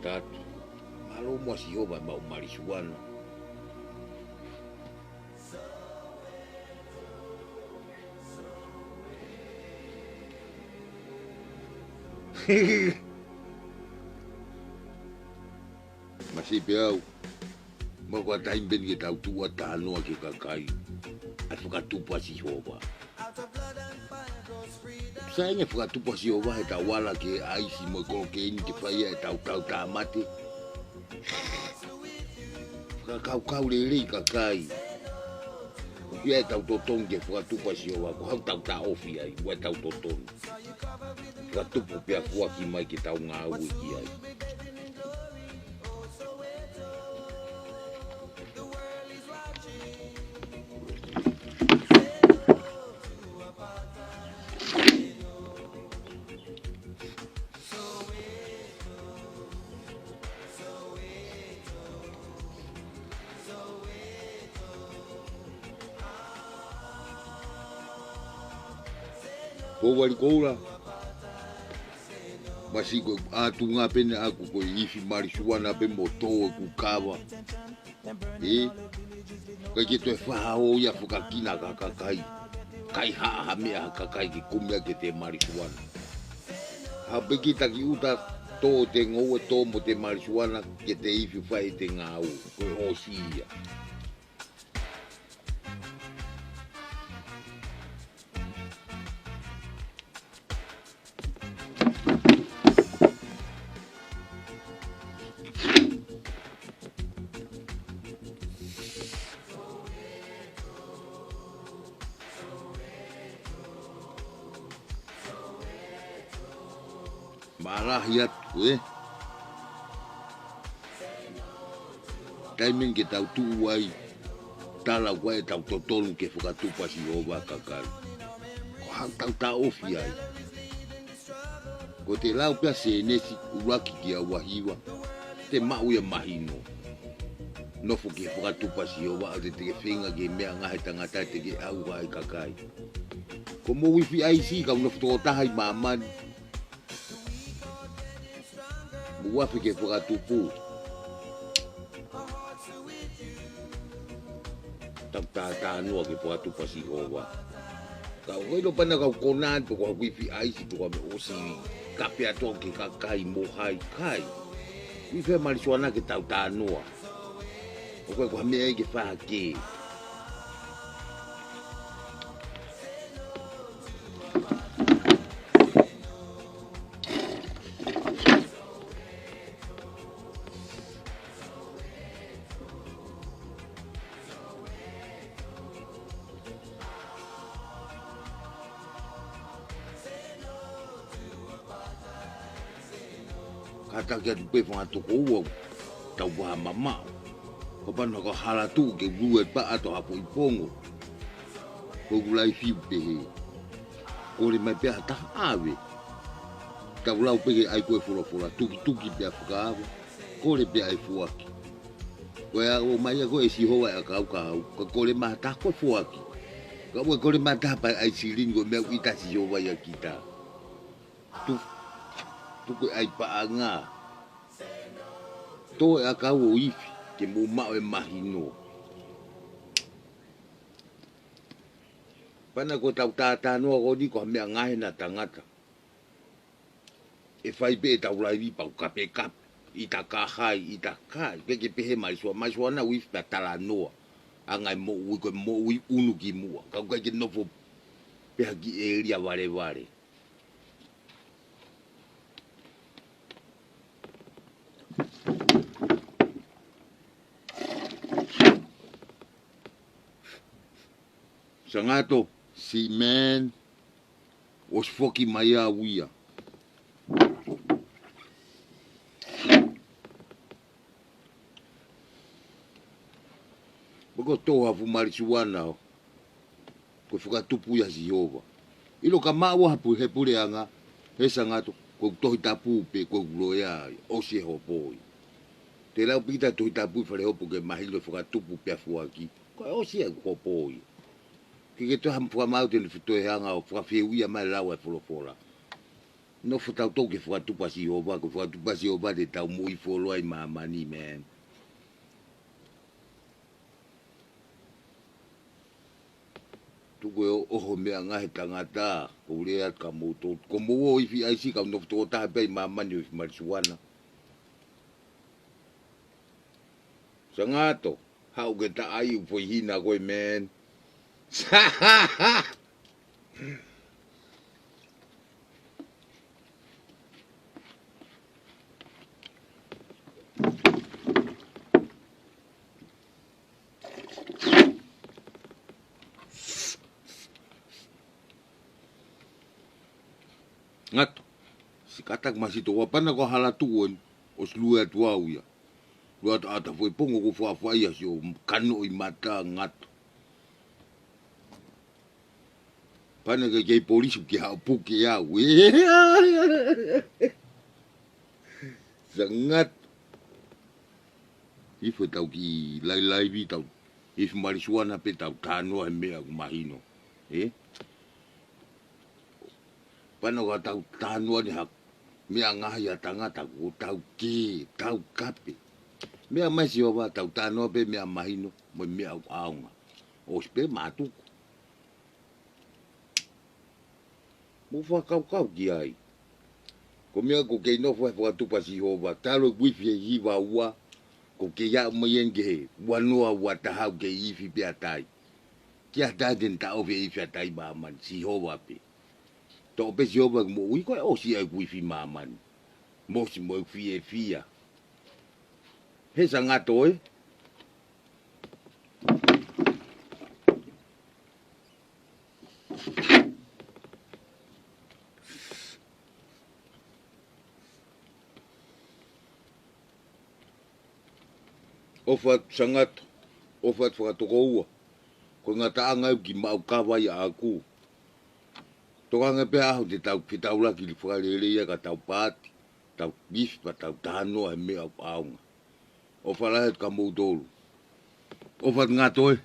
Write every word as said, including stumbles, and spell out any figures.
Tatu. Mālō muʻa Sihova e maʻu malisuana. Masiʻi pē au. Mo e ko e taimi pē eni ke tau tuʻu ʻo talanoa ki he kakai ʻa e fakatupu ʻa Sihova. Sai ange e fakatupu ʻa Sihova heʻetau ala ki he ʻaisi mo e kolokeini ke fai ai ʻetau tautāmate. Fakakaukau lelei kakai. ʻOku ʻi ai ʻetau totonu ki he fakatupu ʻa Sihova, ko e hā ʻoku tau taʻofi ai, ʻoku ʻi ai ʻetau totonu. Fakatupu pea foaki mai ke tau ngāue ki ai. Ko Vali Koula. Masiʻi ko e ʻatunga pē eni ʻaʻaku ko e ifi malisuana pē mo tō ʻeku kava. ʻE, ʻikai ke toe faʻa ō ia fakakina ka kakai. Kaihaʻa ha meʻa ha kakai ke kumi ʻaki ʻete malisuana. Haʻu pē ki taki ʻuta tō ʻete ngoue, tō mo ʻete malisuana ke te ifi fai ʻete ngāue. Ko e ʻosi ia. Mālahi atu, ē? Taimi eni ke tau tuʻu ai, tala ʻoku ʻi ai ʻetau totonu ke fakatupu ʻa Sihova kakai. Ko e hā ʻoku tau taʻofi ai. Ko ʻete lau pē ʻa Sēnesi ʻuluaki ki he ua hiva, te maʻu ia mahino. Nofo ki he fakatupu ʻa Sihova, ʻoua te te ke feinga ke meʻa ngaahi tangata te ke ʻauha ai kakai. Ko hoʻomou ifi ʻaisi, kau nofo toko taha ʻi māmani. Mou afe ki he fakatupu. Tau tātānoa ki he fakatupu ʻa Sihova. Kau ʻilo pē naʻa kau konā pē ko haʻaku ifi ʻaisi pē ko e meʻa ʻosi. Kape atu ki he kakai mo hai kai. Ifi malisuana ke tau tānoa. ʻOku ʻikai ko ha meʻa ia ke fai hake. Kātaki atu pē fanga tokoua, tau vaha mamaʻo. Kapau naʻa kau hala tuʻu ke u lue paʻa atu ha foʻi pongo. Ko ʻeku laifi ʻoku pehē. Kole mai pē ha taha ʻave. Tau lau pē ki he ʻai ko e folofola, tukituki pea fakaava. Kole pea ʻe foaki. Ko e ʻomai ia ko ē ʻe Sihova e ʻakau ka hau, ka kole mai ha taha ko e foaki. Ka ʻoua ʻe kole mai ha taha pea ʻai silini ko e meʻa ʻoku ʻita ʻe Sihova ia kita. Tu, tuku e ʻai paʻanga. Tō e ʻakau ʻo ifi, ke mou maʻu e mahino. Pea naʻa ko ʻetau tātānoa ko eni ko ha meʻa ngaahi ʻena tangata. ʻE fai pē ʻetau laivi pau kapekape, ʻita ka hai, ʻita ka hai, ʻikai ke pehē malisuana, malisuana ʻoku ifi pea talanoa. ʻA e ngaahi moʻui ko e moʻui ʻunu ki muʻa, ka ʻoku ʻikai ke nofo pē ha kiʻi ʻēlia valevale. Sangato, siʻi man, ʻosi foki mai au ia. Pea ko e tō ha fuʻu malisuana ʻo, ko e fakatupu ia ʻa Sihova. ʻIlo ka maʻu ha pu-, he puleʻanga, he Sangato, ko e Tohi Tapu pē, ko e loea, ʻosi e hopo ia. Te lau pē kita Tohi Tapu ʻi fale hopo ke mahino e fakatupu pea foaki. Ko e ʻosi e hopo ia. Ke ke toe ha fuʻu maau te ne fitoe hanga ʻo fakafehuʻia mai e lau e folofola. Nofo tautolu ke fakatupu ʻa Sihova, ko e fakatupu ʻa Sihova te tau moʻui fuoloa ʻi māmani, man. Tuku e ʻoho meʻa ngaahi tangata, ko u lea atu kia moutolu. Ko mou ō ʻo ifi ʻaisi, kau nofo toko taha pē ʻi māmani ʻo ifi malijuana. Sangato, haʻu ke ta ʻai ʻū foʻi hina ko ē, man. Ngato. Siʻi kātaki māsito, ʻoua pana ko e hala tuʻu eni, ʻosi lue atu au ia. Lue atu ʻata foʻi pongo ko fafai asi ʻo kanoʻi mata Ngato. Pana ke kei polisi ke haʻu puke au. Sangato. Ifi tau ki lailai vi tau. Ifi malijuana pē tau talanoa he meʻa ʻoku mahino. Ē? Pana ko ʻetau talanoa ni ha meʻa ngaahi ʻa tangata ko tau kē, tau kape. Meʻa mai Sihova tau talanoa pē meʻa mahino, mo e meʻa ʻoku ʻaonga. ʻOsi pē mātuku. Mou fakakaukau ki ai. Ko e meʻa ko e kei nofo he fakatupu ʻa Sihova, talu ʻeku ifi he hiva ua, ko e kei aʻu mai eni ki he ua noa ua taha ʻoku kei ifi pē ʻa tai. Kia tai te ne taʻofi e ifi ʻa tai māmani, Sihova pē. Toʻo pē Sihova ʻeku moʻui ko e ʻosi ʻeku ifi māmani. Mo ʻosi mo ʻeku fiefia. He Sangato ē. ʻOfa atu Sangato, ʻofa atu Fakatokoua. Ko e ngataʻanga ʻeku kiʻi maʻu kava ia ʻaʻaku. Tokanga pē ʻaho te tau fetaulaki ʻi he fakalelei ia ka tau paati, tau ifi pea tau talanoa he meʻa ʻoku ʻaonga. ʻOfa lahi atu kia moutolu. ʻOfa atu Ngato ē.